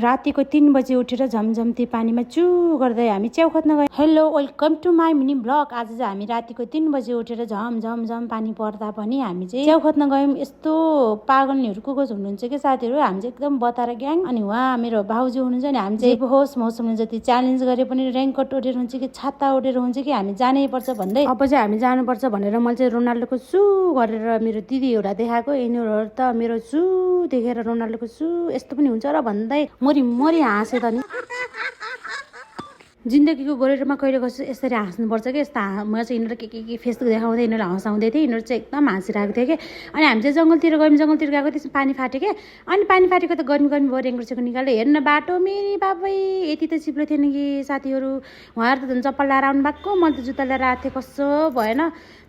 रातिको 3 बजे उठेर झमझम्ती पानीमा चु गर्दै हामी च्याउ खोज्न गयौँ। Hello welcome to my mini blog. आज चाहिँ हामी रातिको 3 बजे उठेर झम पानी पर्दा पनि हामी चाहिँ च्याउ खोज्न गयौँ। यस्तो पागलनीहरू को हुनुहुन्छ कि साथीहरू, हामी चाहिँ एकदम बतारा ग्याङ। अनि उहाँ मेरो भाउजू हुनुहुन्छ नि, हामी चाहिँ होस् मौसमले जति च्यालेन्ज गरे पनि रेनकोट ओढेर हुन्छ कि छाता ओढेर हुन्छ कि हामी जानै पर्छ भन्दै अब चाहिँ हामी जानुपर्छ भनेर मैले चाहिँ रोनाल्डोको सु गरेर मेरो दिदी एउटा देखाएको। यिनीहरू त मेरो सु देखेर रोनाल्डोको सु यस्तो पनि हुन्छ र भन्दै मरी हाँसे त नि। जिन्दगीको गोरेटोमा कहिले कसो यसरी हाँस्नुपर्छ कि यस्तो म चाहिँ यिनीहरू के फेस देखाउँदै यिनीहरू हँसाउँदै थिएँ। यिनीहरू चाहिँ एकदम हाँसिरहेको थियो कि। अनि हामी चाहिँ जङ्गलतिर गयौँ, जङ्गलतिर गएको त्यसमा पानी फाट्यो कि। अनि पानी फाटेको त गर्मी भयो, रेङ्गुर चाहिँ निकाल्यो। हेर्न बाटो मेरी बाबै यति त चिप्लो थिएन कि साथीहरू। उहाँहरू त झन् चप्पल लगाएर आउनु भएको, मैले त जुत्ता लिएर आएको थिएँ। कस्तो भएन,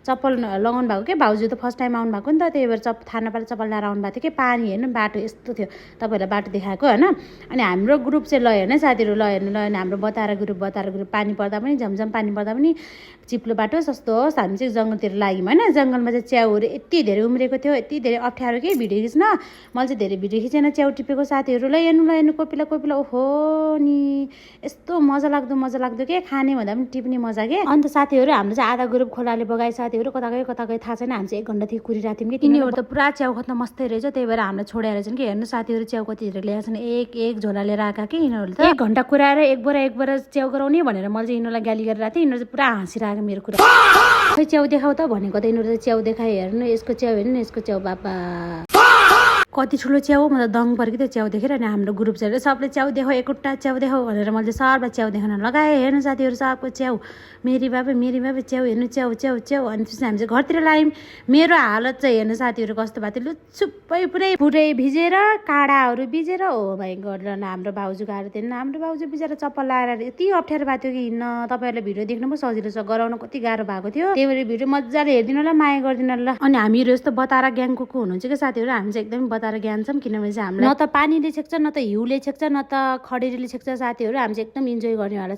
चप्पल लगाउनु भएको क्या। भाउजू त फर्स्ट टाइम आउनु भएको नि त, त्यही भएर थाहा नपाएर चप्पल लिएर आउनु भएको थियो कि। पानी हेर्नु बाटो यस्तो थियो, तपाईँहरूलाई बाटो देखाएको होइन। अनि हाम्रो ग्रुप चाहिँ ल हेर्ने साथीहरू, ल हेर्नु हाम्रो बतारा ग्रुप पानी पर्दा पनि झमझम पानी पर्दा पनि चिप्लो बाटो सस्तो होस् हामी चाहिँ जङ्गलतिर लाग्यौँ होइन। जङ्गलमा चाहिँ च्याउहरू यति धेरै उम्रेको थियो, यति धेरै अप्ठ्यारो कि भिडियो खिच्न। मैले चाहिँ धेरै भिडियो खिचेन च्याउ टिपेको। साथीहरू ल हेर्नु कोपिला ओहो नि यस्तो मजा लाग्दो के, खाने भन्दा पनि टिप्ने मजा के। अन्त साथीहरू हाम्रो चाहिँ आधा ग्रुप खोलाले बगाए। साथीहरू कता गयो थाहा छैन। हामी चाहिँ 1 घन्टा थियो कुरिरहेको थियौँ कि। तिनीहरू त पुरा च्याउ खोज्न मस्तै रहेछ, त्यही भएर हामीलाई छोडेर छन् कि। हेर्नु साथीहरू च्याउ कति धेरै ल्याएको छन्, एक झोला लिएर आएका कि यिनीहरू त। 1 घन्टा कुराएर एक बोरा च्याउ गराउने भनेर मैले चाहिँ यिनीहरूलाई गाली गरिरहेको थिएँ। यिनीहरू चाहिँ पुरा हाँसिरहेको मेरो कुरा। खै च्याउ देखाउ त भनेको त यिनीहरू चाहिँ च्याउ देखाए। हेर्नु यसको च्याउ, हेर्नु यसको च्याउ, बाबा कति ठुलो च्याउ। म त दङ पऱ्यो कि त्यो च्याउ देखेर। अनि हाम्रो ग्रुप चाहिँ सबले च्याउ देखाऊ, एकवटा च्याउ देखाऊ भनेर मैले चाहिँ सबलाई च्याउ देखाउन लगाएँ। हेर्नु साथीहरू सबको च्याउ, मेरी बाबा च्याउ, हेर्नु च्याउ। अनि त्यसपछि हामी चाहिँ घरतिर लाग्यौँ। मेरो हालत चाहिँ हेर्नु साथीहरू कस्तो भएको थियो, लुच्चुप्पै पुरै भिजेर काँडाहरू भिजेर। हो भाइ गरेर हाम्रो भाउजूको हालत हेर्नु। हाम्रो भाउजू बिचरा चप्पल लगाएर यति अप्ठ्यारो भएको थियो कि हिँड्न। तपाईँहरूलाई भिडियो देख्नु पनि सजिलो छ, गराउन कति गाह्रो भएको थियो। त्यही भएर भिडियो मजाले हेरिदिनु होला, माया गरिदिनु होला। अनि हामीहरू यस्तो बतारा ग्याङको हुनुहुन्छ कि साथीहरू, हामी चाहिँ एकदमै बतारा ज्ञान छौँ। किनभने चाहिँ हामीलाई न त पानीले छेक्छ, न त हिउँले छेक्छ, न त खडेरीले छेक्छ। साथीहरू हामी चाहिँ एकदम इन्जोय गर्नेवाला छ।